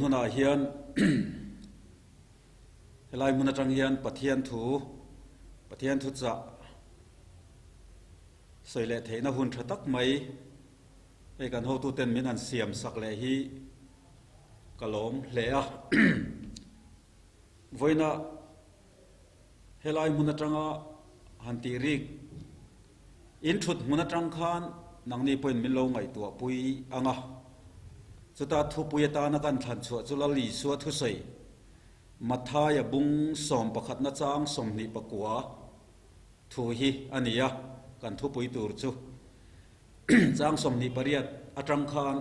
hunah hian helai hmun atang hian Pathian thu, Pathian thuchah sawi leh theihna hun tha tak mai hei kan hotuten min han siam sak leh hi ka lawm hle a. Vawiina helai hmun atanga han tih rik in thut hmun atang khan nangni pawhin min lo ngaihtuah pui ang a. Chuta thupui atana kan thlan chhuah chu Lal Isua thusawi Mathaia bung sawmpakhatna chang 29 thu hi a ni a, kan thupui tur chu chang 28 atang khan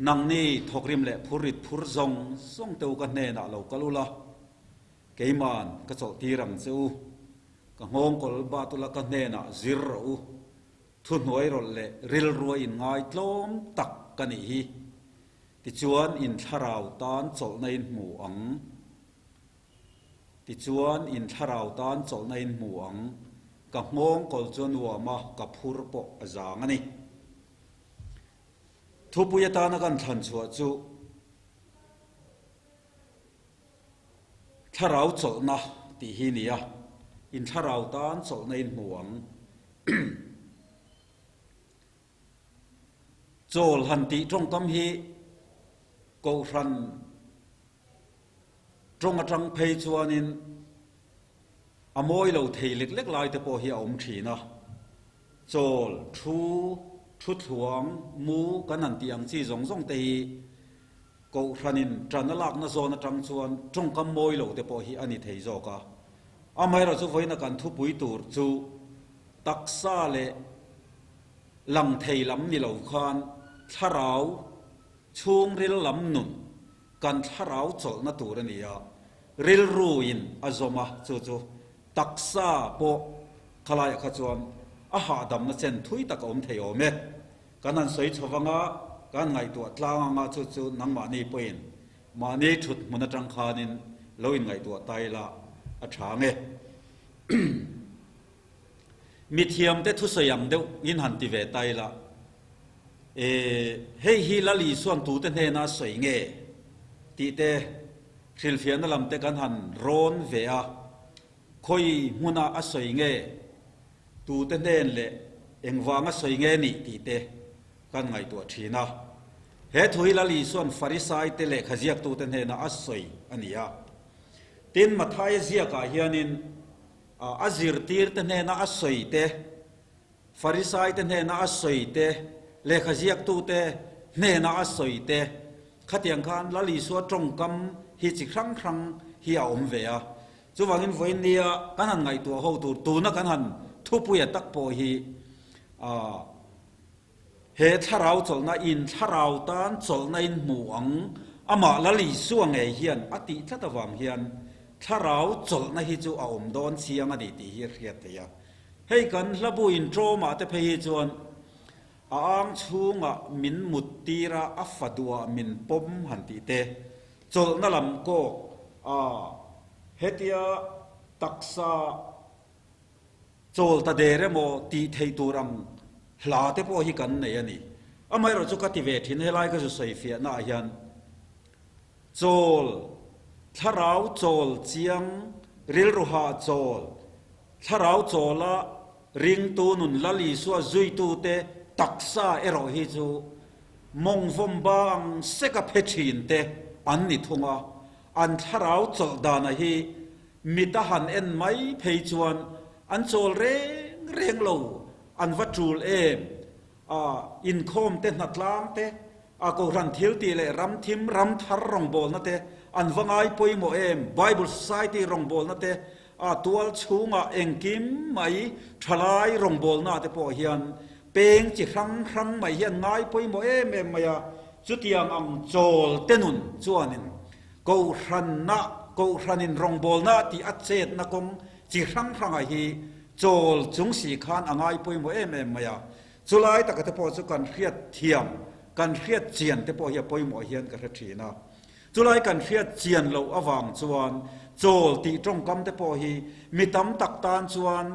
Nangni thawkrim leh phurrit phur zawng zawng te u ka hnenah lo kal ula, keiman ka chawlhtir ang che u. Ka nghawngkawl bat ula ka hnenah zir rawh u. Thuhnuai rawlh leh rilrua inngai tlawm tak ka nih hi. Tichuan in thlarau tan chawlhna in hmu ang. Tichuan in thlarau tan chawlhna in hmu ang. Ka nghawngkawl chu a nuam a, ka phur pawh a zang a ni. Thupui atana kan thlan chhuah chu Thlarau chawlhna tih hi ni a, in thlarau tan chawlhna in hmu ang. Chawl han tih tawngkam hi Kohhran tawng atang phei chuanin a mawi lo thei lek lek lai te pawh hi a awm thin a. Chawl, thu, thuthluang, mu kan han tih ang chi zawng zawng te hi Kohhranin ṭan a lakna zawn aṭang chuan ṭawngkam mawi lo te pawh hi a ni thei zawk a. Amaherawhchu chu vawiina kan thupui tur chu taksa leh lang thei lam ni lo khan thlarau chhungril lam nun kan thlarau chawlhna tur a ni a, rilruin a zawm a, chu chu taksa pawh khalaiah kha chuan a hahdamna chen thui tak a awm thei awm e. Kan han sawi chho vanga kan ngaihtuah tlang anga chu chu nangmahni pawhin mahni thut hmun atang khanin lo inngaihtuah ta ila a tha nge. Mithiamte thusawi ang deuh in han ti ve ta ila, e, hei hi Lal Isuan tute hnena a sawi nge tih te hrilhfiahna lam te kan han rawn ve a, khawi hmuna a sawi nge, tute hnen leh engvanga sawi nge nih tih te kan ngaihtuah thin a. He thu hi Lal Isuan Farisaite lehkha ziaktute hnena a sawi a ni a. Tin, Mathaia ziakah hianin, A zirtirte hnena a sawi te, Farisaite hnena a sawi te, lehkhaziaktute hnena a sawi te, khatiang khan Lal Isua tawngkam hi chi hrang hrang hi a awm ve a. Chuvangin vawiin nia kan han ngaihtuah ho tur tuna kan han thupuia tak pawh hi he thlarau chawlhna in thlarau tan chawlhna in hmu ang amah Lal Isua ngei hian a tih tlat avang hian thlarau chawlhna hi chu a awm dawn chiang a ni tih hi a hriat theih a. Hei kan hlabu intawmah te phei hi chuan a ang chhungah min mut tir a, a fa duhah min pawm han tih te, chawlhna lam kawk a hetia taksa Chawl ta der emaw tih theih tur ang hla te pawh hi kan nei a ni. Amaherawh chu ka ti ve thin, helai ka zu sawi fiahna ah hian chawl, thlarau chawl chiang, rilru hah chawl, thlarau chawla ringtu nun Lal Isua zuitute taksa erawh hi chu mawng vawm ba ang seka phe thin te an ni thung a, an thlarau chawlh dana hi Mit a han en mai phei chuan an chawl reng reng lo, an va tul em? A inkhawm te, hnatlang te, a kohhran thil tih leh ram thim, ram thar rawngbawlna te an va ngai pawimawh em? Bible Society rawngbawlna te, a tual chhungah engkim mai thalai rawngbawlna te pawh hian peng chi hrang hrang mai hi an ngai pawimawh em em mai a, chutiang ang chawl te nun chuanin Kohhranna, Kohhranin rawngbawlna tih a chetna kawng chi hrang hranga hi chawl chung si khan a ngai pawimawh em em mai a. Chulai taka te pawh chu kan hriat thiam, kan hriat chian te pawh hi a pawimawh hian ka hre thin a. Chulai kan hriat chian loh avang chuan chawl tih tawngkam te pawh hi mi tam tak tan chuan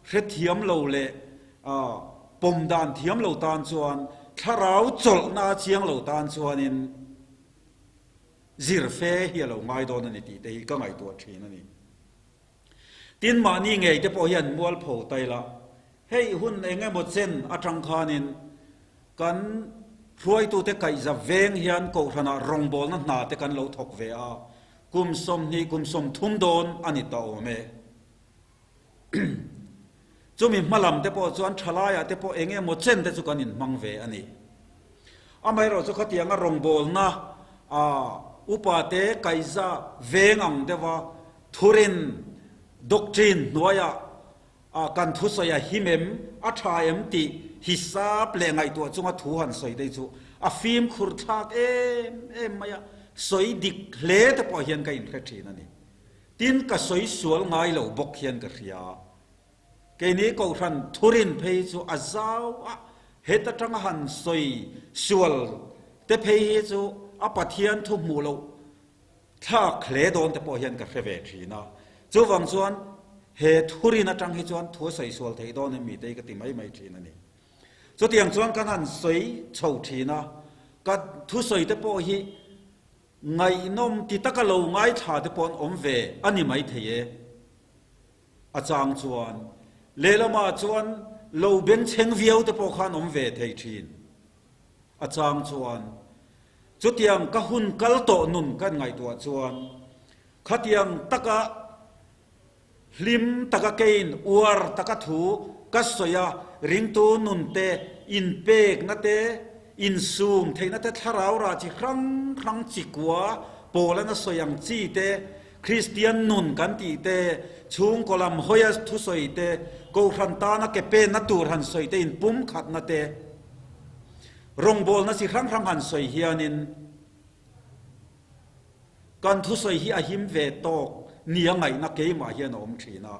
hrethiam lo leh pawm dan thiam lo tan chuan thlarau chawlhna chiang lo tan chuanin. Zir fe hi a lo ngai dawn a ni tih te hi ka ngaihtuah thin a ni. Tin, mahni ngei te pawh hian mualpho ta ila, hei hun eng emaw chen atang khanin kan hruaitute kaihza veng hian kohhranah rawngbawlna hna te kan lo thawk ve a, kum 20 kum 30 dawn a ni ta awm e. Chumi hma lam te pawh chuan thalaiah te pawh eng emaw chen te chu kan inhmang ve a ni. Amaherawhchu khatianga rawngbawlna a upa te kaihza veng ang deuha thurin, doctrine, hnuaiah a kan thusawi a him em, a tha em tih hisap leh ngaihtuah chunga thu han sawi te chu a fimkhur thlak em em mai a, sawi dik hle te pawh hian ka inhre thin a ni. Tin, ka sawi sual ngai lo bawk hian ka hria. Keini Kohhran thurin phei chu a zau a, heta tanga han sawi sual te phei hi chu a Pathian thu hmuh loh thlak hle dawn te pawh hian ka hre ve thin a. Chuvang chuan he thurin atang hi chuan thu a sawi sual theih dawn em mi te hi ka ti mai mai thin a ni. Chutiang chuan kan han sawi chho thin a, ka thusawi te pawh hi Ngaihnawm ti taka lo ngaithla te pawh an awm ve a ni maithei e. A chang chuan lehlamah chuan lo bengchheng viau te pawh kha an awm ve thei thin. A chang chuan chutiang ka hun kal tawh nun kan ngaihtuah chuan khatiang taka Hlim taka kein uar taka thu ka sawi a, ringtu nun te, inpekna te, insum theihna te thlarau rah chi hrang hrang chi kua pawlana sawi ang chi te, Kristian nun kan tih te, chhungkaw lam hawia thusawi te, Kohhran tana ke penna tur han sawi te inpumkhatna te, rawngbawlna chi hrang hrang han sawi hianin, Kan thusawi hi a him ve tawk nia ngaihna keimah hian a awm thin a.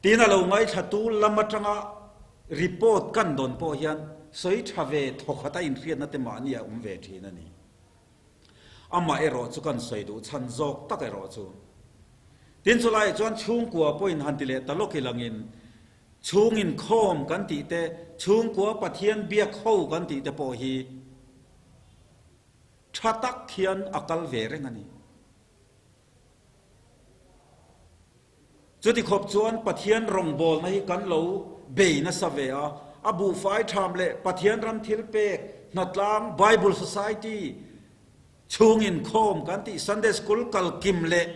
Tin a lo ngaithlatu lam atanga report kan dawn pawh hian sawi tha ve thawkhat a inhriatna te mahni a awm ve thin a ni. Amah erawh chu kan sawi duh chhan zawk tak erawh chu. Tin chulaiah chuan chhungkua pawhin han ti leh ta lawk ilangin Chhung inkhawm kan tih te, chhungkua Pathian biak ho kan tih te pawh hi tha tak hian a kal ve reng a ni. Chuti khawp chuan Pathian rawngbawlna hi kan lo bei nasa ve a, a buhfai tham leh Pathian ram thil pek, hnatlang, Bible Society, Chhung inkhawm kan tih Sunday School kal kim leh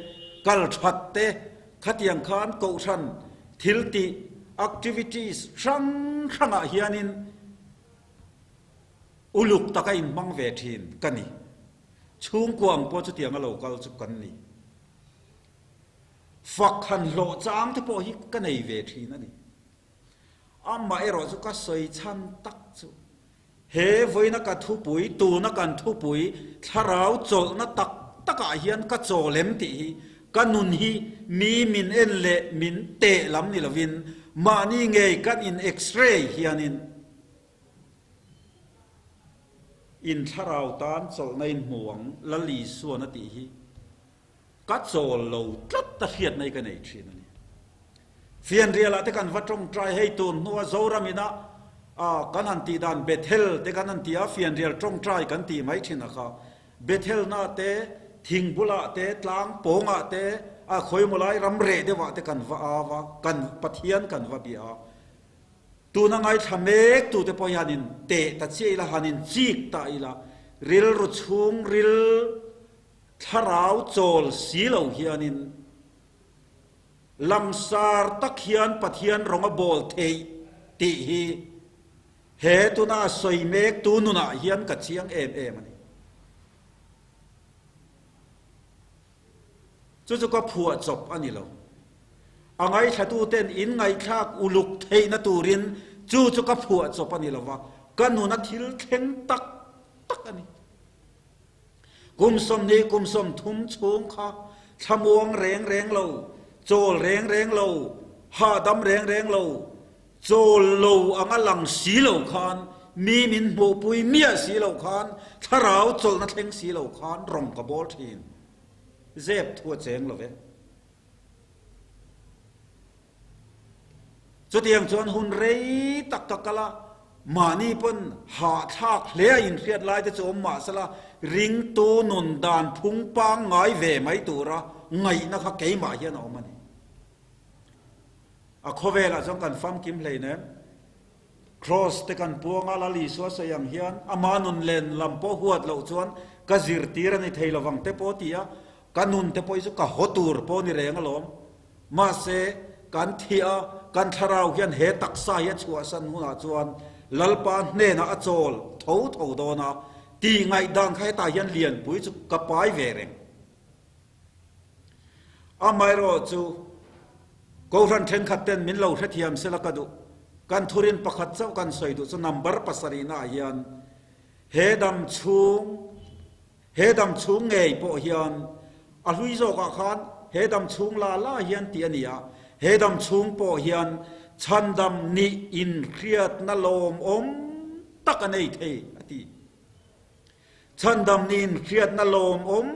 kal that te khatiang khan kohhran thil tih, activities, hrang hrangah hianin uluk taka inhmang ve thin ka ni. Chhungkua ang pawh chutianga lo kal chu kan ni. Fak han hlawh chang te pawh hi ka nei ve thin a ni. Amah erawh chu ka sawi chhan tak chu He vawiina ka thupui, tuna kan thupui, thlarau chawlhna tak takah hian ka chawl em tih hi ka nun hi mi min en leh min teh lam ni lovin mahni ngei kan in x-ray hianin in thlarau tan chawlhna in hmu ang Lal Isuan a tih hi Ka chawl lo tlat a hriatna hi ka nei thin a ni. Fianrialah te kan va tawngtai hei tun hnua Zoram ina kan han tih dan Bethel te kan han ti a, fianrial tawngtai kan tih mai thin a kha. Bethel na te, thing bulah te, tlang pawngah te, a khawimaw lai ram reh deuhah te kan va au a, kan Pathian kan va bia a. Tuna ngaithla mek tute pawh hi han in teh ta chiah ila, han in chik ta ila, rilru chhungril, Thlarau chawl si lo hianin langsar tak hian Pathian rawng a bawl theih tih hi he tuna a sawi mek tu nunah hian ka chiang em em a ni. Chu chu ka phuah chawp a ni lo. A ngaithlatuten in ngaihthlak uluk theihna turin chu chu ka phuah chawp a ni lo va, ka nuna thil thleng tak tak a ni. Kum 20 kum 30 chhung kha thlamuang reng reng lo, chawl reng reng lo, hahdam reng reng lo, chawl lo anga lang si lo khan, mi min hmuhpui miah si lo khan, thlarau chawlhna thleng si lo khan rawng ka bawl thin. Zep thu a cheng lo ve. Chutiang chuan hun rei tak ka kal a. Mahni pawn hahthlak hle a inhriat lai te chu awm mah sela, ringtu nun dan phung pangngai ve mai tura ngaihna kha keimah hian a awm a ni. A khawvelah chuan kan famkim hleinem. Kraws te kan puang a, Lal Isua sawi ang hian ama nun len lam pawh huat loh chuan ka zirtir a ni thei lovang te pawh ti a, ka nun te pawh hi chu ka haw tur pawh ni reng alawm. Mahse, kan thih a, kan thlarau hian he taksa hi a chhuahsan hunah chuan Lalpa hnenah a chawl tho tho dawn a, tih ngaihdan kha hetah hian lianpui chu ka pai ve reng. Amaherawh chu Kohhran thenkhat ten min lo hrethiam sela ka duh. Kan thurin pakhat chauh kan sawi duh chu number pasarihna ah hian he dam chhung he dam chhung ngei pawh hian a hlui zawkah khan he dam chhung la la hian tih a ni a, he dam chhung pawh hian chhandam nih inhriatna lawmawm tak a nei thei a ti. Chhandam niin hriatna lawmawm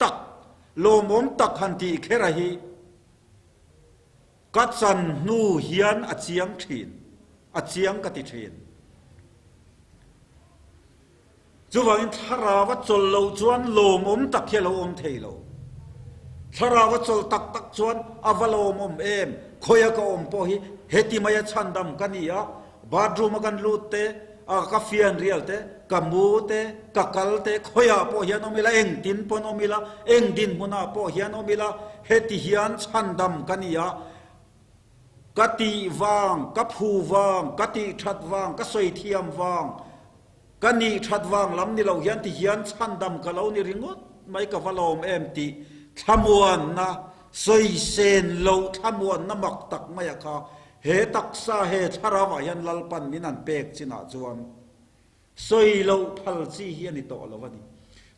tak, lawmawm tak han tih kher a hi ka chan hnu hian a chiang thin, a chiang ka ti thin. Chuvangin thlarau a chawlh loh chuan lawmawm tak hi a lo awm thei lo. Thlarau a chawlh tak tak chuan a va lawmawm em, khawia ka awm pawh hi heti maia chhandam ka ni a, Bathroom a kan lut te, a ka fianrial te, ka mu te, ka kal te, khawiah pawh hian awm ila, engtin pawn awm ila, eng dinhmunah pawh hian awm ila, heti hian chhandam ka ni a, ka tih vang, ka phu vang, ka tih that vang, ka sawi thiam vang, ka nih that vang lam ni lo hian ti hian chhandam ka lo ni ringawt mai ka va lawm em tih thlamuanna, sawi sen loh thlamuanna mak tak maia kha He taksa he thlarauah hian Lalpan min an pek chinah chuan sawi loh phal chi hi a ni tawh lo a ni.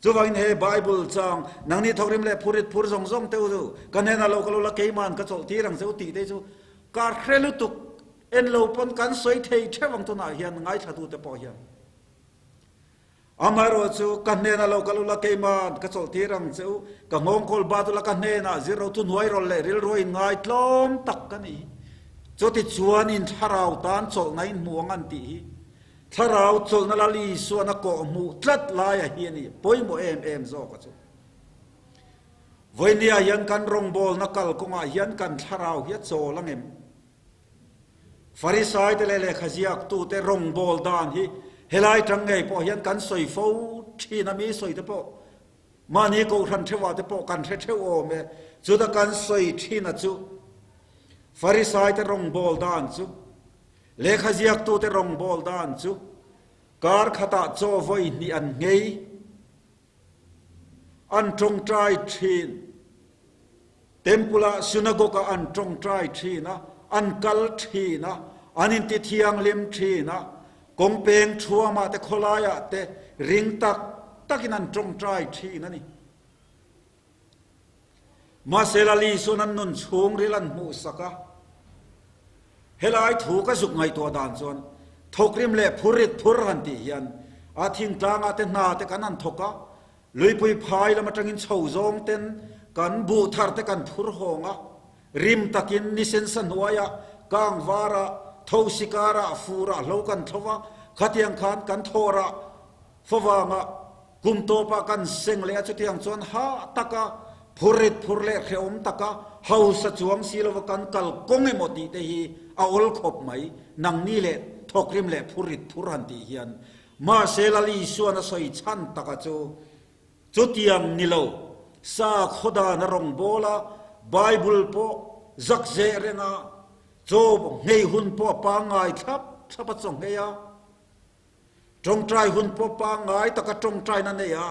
Chuvangin he Bible chang, Nangni thawkrim leh phurit phur zawng zawng te u chu ka hnenah lo ka lo la keiman ka chawlh tir ang che u tih te chu ka hre lutuk en lo pawn kan sawi thei theuh ang tunah hian ngaithlatute pawh hian. Amaherawh chu, ka hnenah lo kal ula, keima'n ka chawlhtir ang che u, ka nghawngkawl bat ula, ka hnenah zir ro thuhnuai rawl leh rilru in ngaitlawm tak ka ni hi. Chutichuan in thlarau tan chawlhna in hmu ang an tih hi. Thlarau chawlhna Lal Isuan a kawh hmuh tlat laia hi a ni, pawimawh em em zawk a chu. Vawinia hian kan rawngbawlna kalkawngah hian kan thlarau hi a chawl ang em? Farisaite leh lehkhaziaktute rawngbâwl dan hi helai ṭang ngei pawh hian kan sawi fo ṭhin a, mi sawite pawh mahni kohhran ṭheuhah te pawh kan hre ṭheuh awm e. Chuta kan sawi ṭhin a chu Farisaite rawngbâwl dan chu, lehkhaziaktute rawngbâwl dan chu kar khatah chaw vawi hnih an nghei, an ṭawngṭai ṭhin. Temple-ah synagogue-ah an ṭawngṭai ṭhin a, an kal ṭhin a, an intithianghlim ṭhin a, kawng peng ṭhuamah te khawlaiah te ring tak takin an ṭawngṭai ṭhin a ni. Mahse Lal Isua'n an nun chhungril an hmuhsak a, helai thu ka zuk ngaihtuah dan chuan thawkrim leh phurrit phur han tih hian a thingtlangah te hna te kan han thawk a, Luipui phai lam atangin chho zawng ten kan buh thar te kan phur hawng a, rim takin nisensa hnuaiah, kang varah, thosi karah, furah hlo kan thlo a, khatiang khan kan thawrah favangah kum tawpah kan seng leh a, chutiang chuan hah taka phurrit phur leh hrehawm taka hausa chuang si lova kan kal kawng emaw tih te hi a awl khawp mai, nangni leh thawkrim leh phurrit phur han tih hian Mahse Lal Isuan a sawi chhan taka chu chutiang ni lo, sakhaw dan a rawngbâwl a, Bible pawh zak zeh reng a, chaw nghei hun pawh a pangngai thlap thlap a chaw nghei a, ṭawngṭai hun pawh pangngai taka ṭawngṭaina nei a,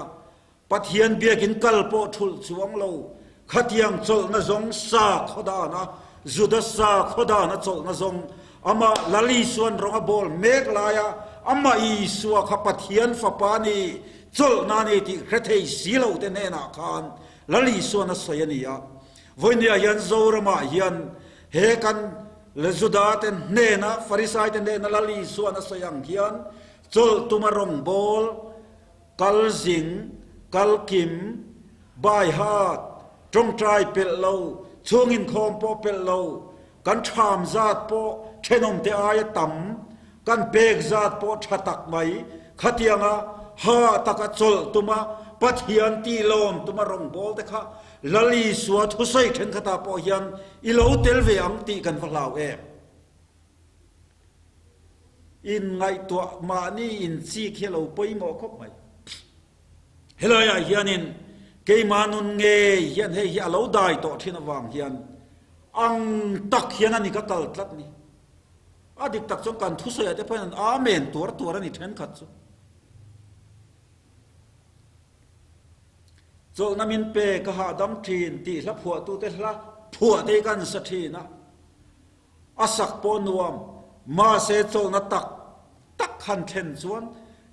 Pathian biakin kal pawh thulh chuang lo, khatiang chawlhna zawng sakhaw dan a, Juda sakhaw dan a chawlhna zawng, amah Lal Isua'n rawng a bawl mek laia amah Isua kha Pathian Fapa ni, chawlhna a ni tih hre thei si lo te hnenah khan Lal Isua'n a sawi a ni a. Vawinia hian Zoramah hian he kan Juda te hnena, Farisai te hnena Lal Isua'n a sawi ang hian chawlh tuma rawng bawl, Kal zing, kal kim, bai hat, tawngtai pelh lo, chhung inkhawm pawh pelh lo, kan tham zat pawh thenawmte aia tam, Kan pek zat pawh tha tak mai, khatianga ha taka chawlh tuma Pathian tih lawm tuma rawngbâwl te kha Lal Isua thusawi thenkhatah pawh hian i lo tel ve ang tih kan va hlau em? Inngaihtuah mahni inchik hi a lo pawimawh khawp mai. Helaiah hianin keimah nun ngei hian hei hi a lo dai tawh thin avang hian ang tak hian a ni ka kal tlat ni. A dik tak chuan kan thusawiah te pawhin an Amen tuar tuar a ni thenkhat chu. Chawlhna min pe ka hahdam thin tih hla phuahtute hla phuah te hi kan sa thin a. A sak pawh nuam, mahse chawlhna tak tak han thlen chuan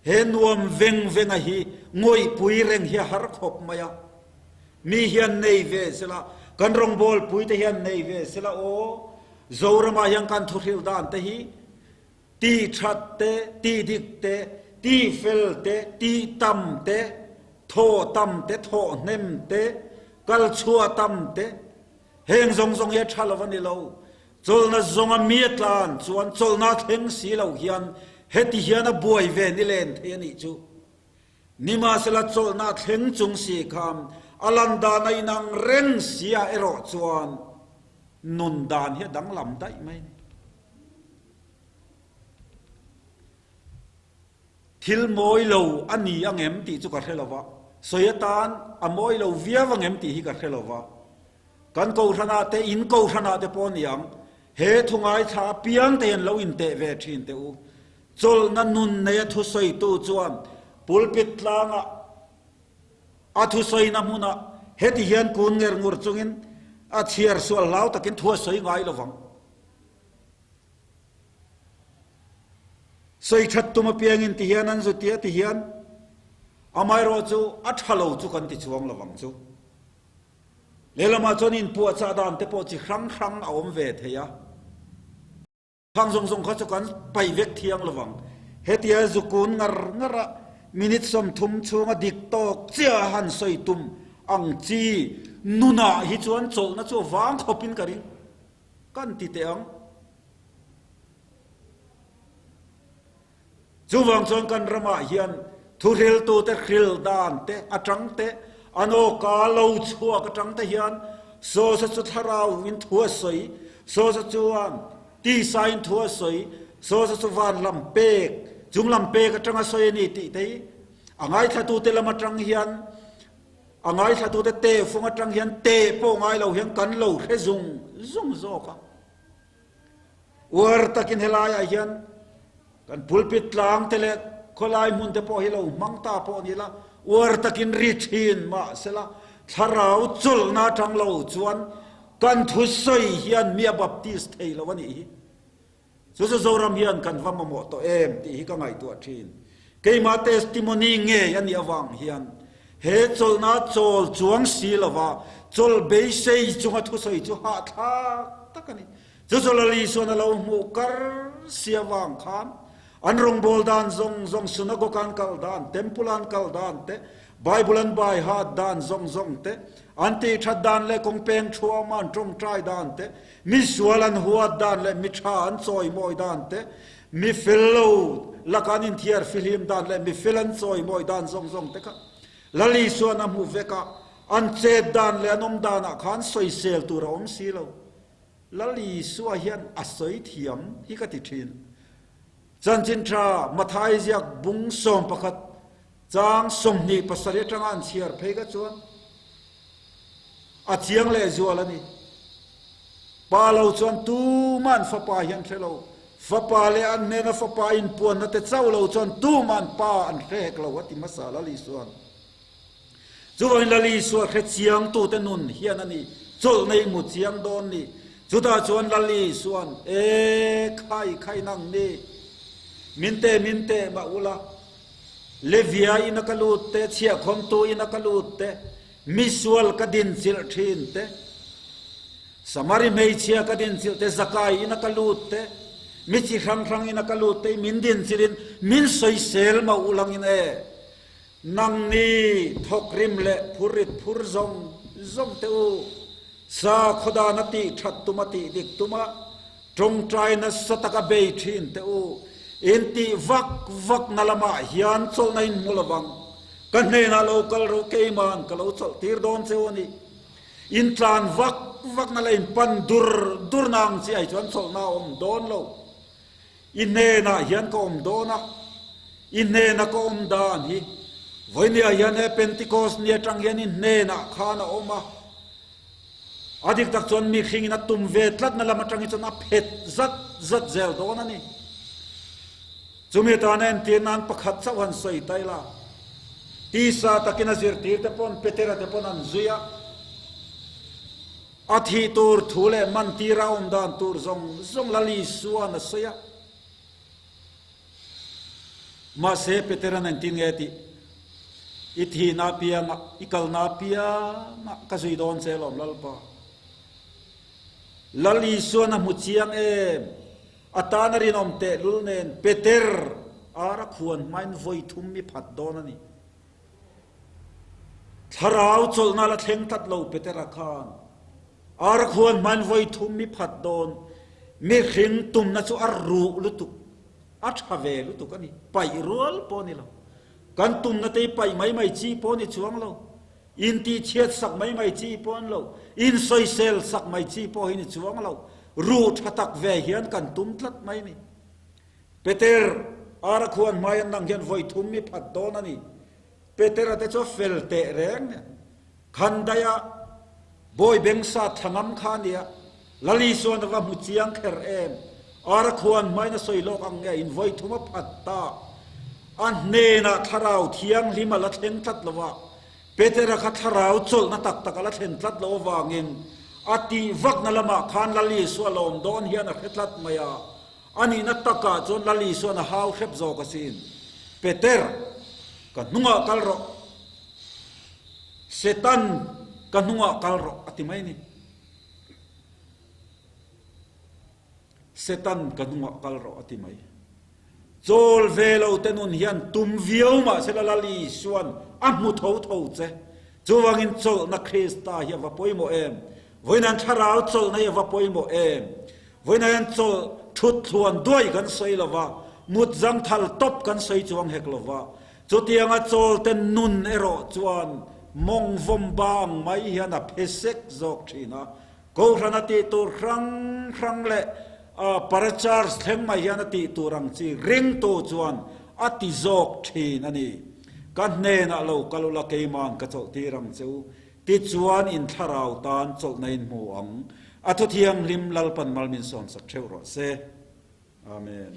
he nuam veng venga hi ngawihpui reng hi a har khawp mai a. Mi hian nei ve sela, kan rawngbawlpui te hian nei ve sela aw, Zoramah hian kan thuhrilh dan te hi tih that te, tih dik te, tih fel te, tih tam te, thawh tam te, thawh hnem te, kal chhuah tam te, Heng zawng zawng hi a tha lo a ni lo. Chawlhna zawnga mi a tlan chuan chawlhna a thleng si lo hian heti hian a buai ve ni len thei a nih chu. Nimahsela chawlhna a thleng chung si khan a lan dan a inang reng si ah erawh chuan nun dan hi a danglam daih mai a ni. Thil mawi lo a ni ang em tih chu ka hre lo va, sawi atan a mawi lo viau ang em tih hi ka hre lo va. Kan kohhranah te, in kohhranah te pawh a ni ang, he thu ngaithla apiang te hian lo inteh ve thin teh u. Chawlhna nun neia thusawitu chuan pulpit tlangah a thusawina hmunah heti hian kun nger ngur chungin a chhiar sual hlau takin thu a sawi ngai lo vang. Sawi that tum apiangin ti hian an zu tia ti hian amaherawh chu a tha lo chu kan ti chuang lo ang chu. Lehlamah chuan inpuahchah dan te pawh chi hrang hrang a awm ve thei a. Khang zawng zawng kha chu kan paih vek thiang lo vang. Hetia zu kun ngar ngar a minute 30 chhunga dik tawk chiah a han sawi tum ang chi nunah hi chuan chawlhna chu a vang khawpin ka ring. Kan ti teh ang. Chuvang chuan kan ramah hian thuhriltute hril dan te atang te, an awka lo chhuak atang te hian Sawsa chu thlarau in thu a sawi, Sawsa chuan tisa in thu a sawi, Sawsa chu van lam pek, chung lam pek atanga sawi a ni tih te hi a ngaithlatute lam atang hian A ngaithlatute tehfung atang hian teh pawh ngai lo hian kan lo hre zung zung zawk a. Uar takin helaiah hian kan pulpit tlang te leh khawlai hmun te pawh hi lo hmang ta pawh ni la, uar takin ri thin mah sela thlarau chawlhna atang lo chuan kan thusawi hian mi a baptist thei lo a nih hi. Chu chu Zoram hian kan va mamawh tawh em tih hi ka ngaihtuah thin. Keimah testimony ngei a nih avang hian he chawlhna chawl chuang si lova chawlh beisei chunga thusawi chu hahthlak tak a ni. Chu chu Lal Isuan a lo hmuh kar si avang khan an rawngbâwl dan zawng zawng, synagogue an kal dan, temple an kal dan te, Bible an bai hat dan zawng zawng te, an tihthat dan leh kawng peng thuama an tawngtai dan te, Mi sual an huat dan leh mi tha an chawimawi dan te, mi fel lo laka an inthiar fihlim dan leh mi fel an chawimawi dan zawng zawng te kha Lal Isuan a hmu vek a, an chet dan leh an awm danah khan sawisel tur a awm si lo. Lal Isua hian a sawi thiam hi ka ti thin. Chanchin tha Mathai ziak bung 11 chang 27 atanga an chhiar phei kha chuan A chiang leh zual a ni. Pa lo chuan tuman fapa hi an hre lo. Fapa leh an hnena fapa inpuanna te chauh lo chuan tuman pa an hre hek lo a ti hmasa Lal Isuan. Chuvangin Lal Isua hre chiangtute nun hian a ni chawlh nei mu chiang dawn ni. Chutah chuan Lal Isuan, E khai khai nang ni, min teh min teh mah ula, Levia ina ka lut te, chhiahkhawmtu ina ka lut te, Misual ka dinchilh thin te, Samari hmeichhia ka dinchilh te, Zakai ina ka lut te, mi chi hrang hrang ina ka lut te i min dinchilhin min sawisel mah ulangin e, nangni thawkrim leh phurrit phur zawng zawng te u, sa khawdan a tih that tum a tih dik tum a, tawngtai nasa taka bei thin te u. In tih vak vak na lamah hian chawlhna in hmu lovang. Ka hnenah lo kal ru keiman ka lo chawlh tir dawn cheu a ni. In tlan vak vak na la in pan dur dur na ang chiah hi chuan chawlhna a awm dawn lo. I hnenah hian ka awm dawn a, i hnena ka awm dan hi vawinia hian he Pentecost ni atang hian i hnenah khan a awm a. A dik tak chuan mihringin a tum ve tlatna lam atang hi chuan a phet zat zat zel dawn a ni. Chumi atana entir nan pakhat chauh han sawi ta ila, tisa takin a zirtirte pawn Petera te pawn an zui a, a thih tur thu leh mantira awm dan tur zawng zawng Lal Isua'n a sawi a. Mahse, Petera'n engtin nge tih? I thihna apiangah, i kalna apiangah ka zui dawn che alawm Lalpa. Lal Isua'n a hmu chiang em? A tan a rinawm tehlul nen Peter ar a khuan hmain vawi thum mi phat dawn a ni. Thlarau chawlhna la thleng tlat lo Petera khan ar a khuan hmain vawi thum mi phat dawn. Mihring tumna chu a ruh lutuk, a tha ve lutuk a ni. Paih rual pawh a ni lo. Kan tumna te hi paih mai mai chi pawh a ni chuang lo. Intihchhiat sak mai mai chi pawh a ni lo. Insawisel sak mai chi pawh hi ni chuang lo. Ruh tha tak ve hian kan tum tlat mai a ni. Peter, Ara khuan hmai an nang hian vawi thum mi phat dawn a ni. Petera te chu a fel teh reng nia. Khandaia bawi beng sa thla ngam kha a nia. Lali chuan a va hmu chiang kher em. Ara khuan hmain a sawi lawk ang nge in vawi thum a phat ta. A hnenah thlarau thianghlim a la thleng tlat lo a. Petera kha thlarau chawlhna tak tak a la thlen tlat loh avangin a tih vakna lamah khan Lali Isua lawm dawn hian a hre tlat mai a. A nihna takah chuan Lal Isua'n a hau hrep zawk asin. Peter, ka hnungah kal rawh. Setan, ka hnungah kal rawh a ti mai a ni. Setan, ka hnungah kal rawh a ti mai. Chawl ve lo te nun hian tum viau mahsela Lal Isua'n a hmu tho tho che. Chuvangin chawlhna Krista hi a va pawimawh em? Vawiin thlarau chawlhna hi a va pawimawh em? Vawiin hian chawlh thut thluan duai kan sawi lo va, mut zangthal tawp kan sawi chuang hek lo va. Chutianga chawlte nun erawh chuan mawng vawm ba ang mai hian a phe sek zawk thin a. Kohhran a tih tur hrang hrang leh paracharge thleng mai hian a tih tur ang chi ringtu chuan a ti zawk thin a ni. Ka hnenah lo kal ula keima'n ka chawlhtir ang che u. Tichuan in thlarau tan chawlhna in hmu ang. A thu thianghlim Lalpan mal min sawnsak theuh rawh se. Amen.